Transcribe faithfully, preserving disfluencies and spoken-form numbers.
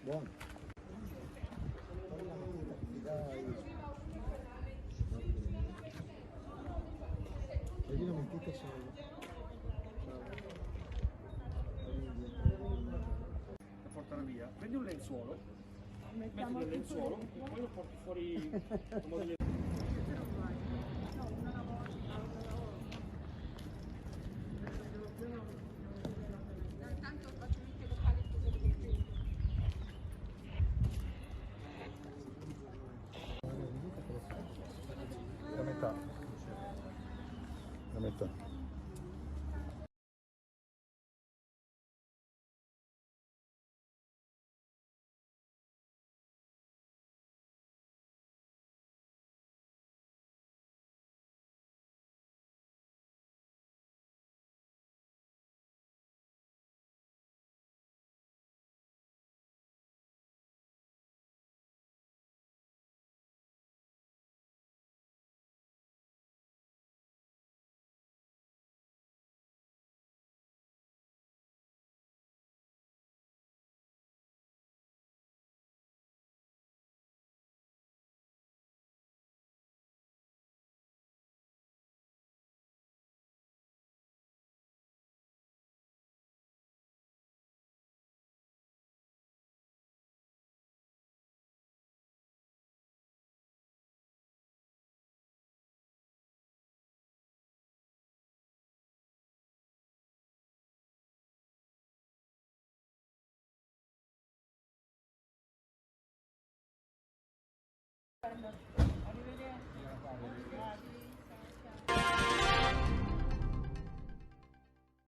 Buono. Dai. Vedi, non mi tocca solo. Lo porterà via. Prendi un lenzuolo, metti nel lenzuolo e poi lo porti fuori come delle... La metà. La metà.